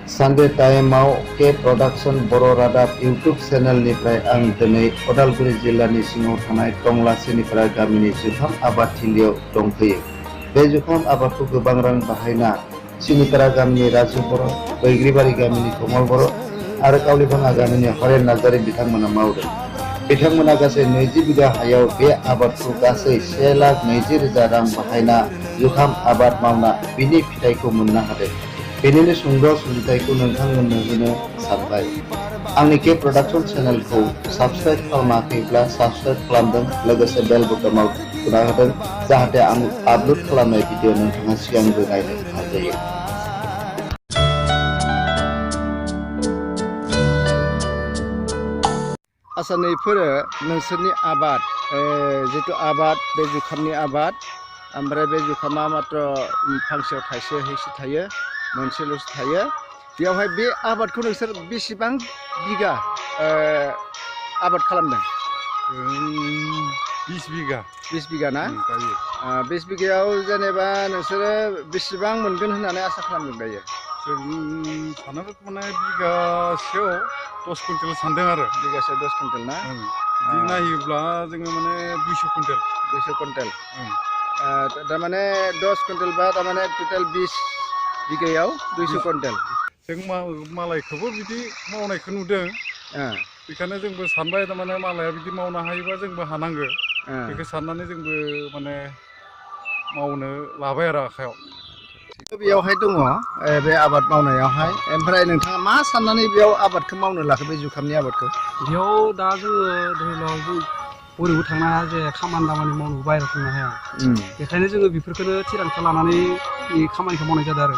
Sunday टाइमाव के production बर' रादाब YouTube चेनेलनिफ्राय आं दिनै उदालगुरि जिल्लानि सिङाव थानाय टंला सिनिफारा गामिनि जुखाम आबादथिलियाव दंफैयो। बे जुखाम आबादखौ गोबां रां बाहायना सिनिफारा गामिनि राजु बर', बैग्रिबारि गामिनि कमल बर' आरो कावलिभाङा गामिनि हरेन नार्जारी बिथांमोना मावदों। बिथांमोना गासै 20 बिघा हायाव बे आबादखौ गासै 1,20,000 रां बाहायना जुखाम आबाद मावना बिनि फिथाइखौ मोननो हादों। बेनिनो सुंद' सुजुथायखौ नोंथांमोननो होनो सानबाय। आंनि के प्रडाक्शन चेनेलखौ साबस्क्राइब खालामाखैब्ला साबस्क्राइब खालामदों, लोगोसे बेल बटनाव थुना होदों जाहाथे आं आपलोड खालामनाय भिडिअ नोंथाङा सिगांग्रो नायनो हायो। आसा नैफोरो नोंसोरनि आबाद जितु आबाद बे जुखामनि आबाद, ओमफ्राय बे जुखामा मात्र फांसेयाव थाइसे थायो, मोनसेल'सो थायो। बेयावहाय बे आबादखौ नोंसोर बेसेबां बिगा आबाद खालामदों? 20 बिघा। 20 बिघा ना? 20 बिघायाव जेनेबा नोंसोरो बेसेबां मोनगोन होननानै आसा खालामदों दायो? जों सानाबो माने बिगासेयाव 10 कुइन्टेल सानदों आरो। बिगासेयाव 10 कुइन्टेल ना? बिदि नायोब्ला जोङो माने 200 कुइन्टेल। 200 कुइन्टेल। तारमाने 10 कुइन्टेल बा तारमाने टोटेल 20 बिघायाव 200 कुइन्टेल। जों मालायखौबो बिदि मावनायखौ नुदों। बेखायनो जोंबो सानबाय तारमाने मालाया बिदि मावनो हायोबा जोंबो हानांगो। बेखौ साननानै जोंबो माने मावनो लाबाय आरो आखायाव। बेयावहाय दङ बे आबाद मावनायावहाय, ओमफ्राय नोंथाङा मा साननानै बेयाव आबादखौ मावनो लाखो, बे जुखामनि आबादखौ? बेयाव दा जोङो धरिल' जों बयबो थांनो हाया जे खामानि दामानि मावनो बाहेरायाव थांनो हाया। बेखायनो जोङो बेफोरखौनो थिरांथा लानानै खामानिखौ मावनाय जादों आरो।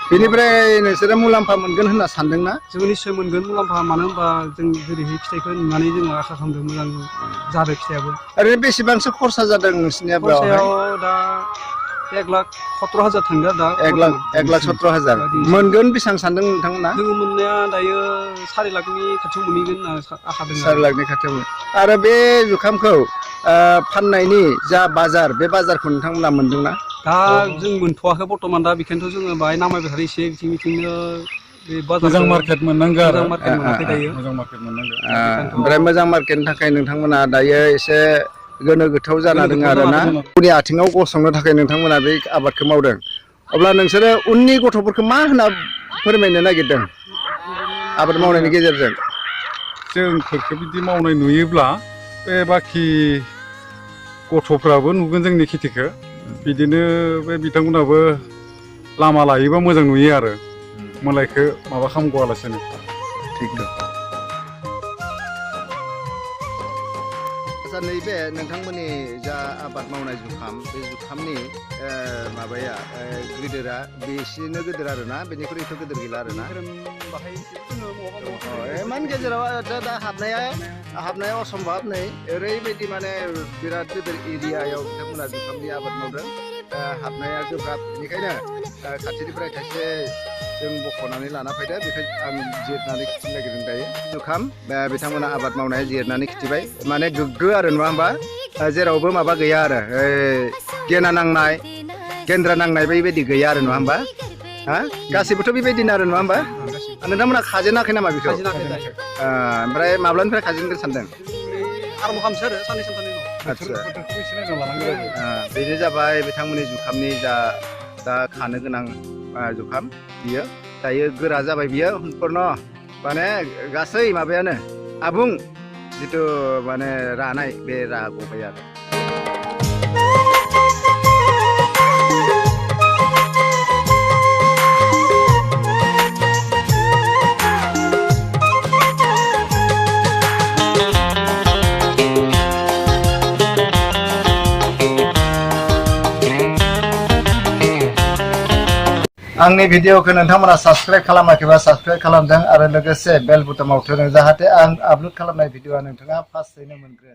बेनिफ्राय नोंसोरो मुलाम्फा मोनगोन होनना सानदोंना? जोङो निस्सय मोनगोन मुलाम्फा, मानो होनबा जों जेरैहाय फिथाइखौ नुनानै जोङो आसा खालामदों मोजां जादों फिथाइयाबो। ओरैनो बेसेबांसो खरसा जादों नोंसिनिया? खरसायाव दा 1,17,000 थांदों दा। 1,17,000 मोनगोन बेसेबां सानदों नोंथांमोना? जोङो मोननाया दायो 4 लाखनि खाथियाव मोनहैगोन होनना आसा दङ। 4 लाखनि खाथियाव। आरो बे जुखामखौ फाननायनि जा बाजार, बे बाजारखौ नोंथांमोना मोनदोंना? दा जों मोनथ'वाखै बर्थमान, दा बेखायनोथ' जोङो बाहाय नामायबाय थादों एसे बिथिंनो मोजां मार्केट मोननांगौ आरो। मोजां मार्केट मोनाखै दायो। मोजां मार्केट मोननांगौ। ओमफ्राय मोजां मार्केटनि थाखाय नोंथांमोना दायो एसे गोनो गोथोआव जाना दङ आरोना। गावनि आथिङाव गसंनो थाखाय नोंथांमोना बे आबादखौ मावदों। अब्ला नोंसोरो उननि गथ'फोरखौ मा होनना फोरमायनो नागिरदों आबाद मावनायनि गेजेरजों? जोंफोरखौ बिदि मावनाय नुयोब्ला बे बाखि गथ'फ्राबो नुगोन जोंनि खेथिखौ, बिदिनो बे बिथांमोनाबो लामा लायोबा मोजां नुयो आरो, मालायखौ माबा खालामगोआलासेनो। थिग दं। आच्चा, नैबे नोंथांमोननि जा आबाद मावनाय जुखाम, बे जुखामनि माबाया गिदिरा बेसेनो गिदिर आरोना? बेनिख्रुइथ' गिदिर गैला आरोना? इमान गेजेराव दा हाबनाया असम्भब। नै ओरैबायदि माने बिराद गिदिर एरियायाव बिथांमोना जुखामनि आबाद मावदों, हाबनाया गोब्राब। बेनिखायनो खाथिनिफ्राय थाइसे जों बख'नानै लाना फैदो, बेखौ आं जिरनानै खिथिनो नागिरदों दायो। जुखाम बिथांमोना आबाद मावनाया जिरनानै खिथिबाय, माने गोग्गो आरो, नङा होमबा? जेरावबो माबा गैया आरो, गेना नांनाय, गेन्द्रा नांनाय बेबायदि गैया आरो, नङा होमबा? गासैबोथ' बेबायदिनो आरो, नङा होमबा? नोंथांमोना खाजेनाखै नामा बेखौ? ओमफ्राय माब्लानिफ्राय खाजेनगोन सानदों? आराम्भ खालामसै आरो साननै सानथामनि उनाव। आच्चा, बेनो जाबाय बिथांमोननि जुखामनि दा खानो गोनां जुखाम। बियो दायो गोरा जाबाय, बियो सम्पुर्ण माने गासै माबायानो आबुं जिथु माने रानाय, बे रागबाय आरो। आंनि भिडिअखौ नोंथांमोना साबस्क्राइब खालामाखैबा साबस्क्राइब खालामदों, आरो लोगोसे बेल बटनाव थुदों जाहाथे आं आपलोड खालामनाय भिडिअआ नोंथाङा फार्स्टयैनो मोनग्रो।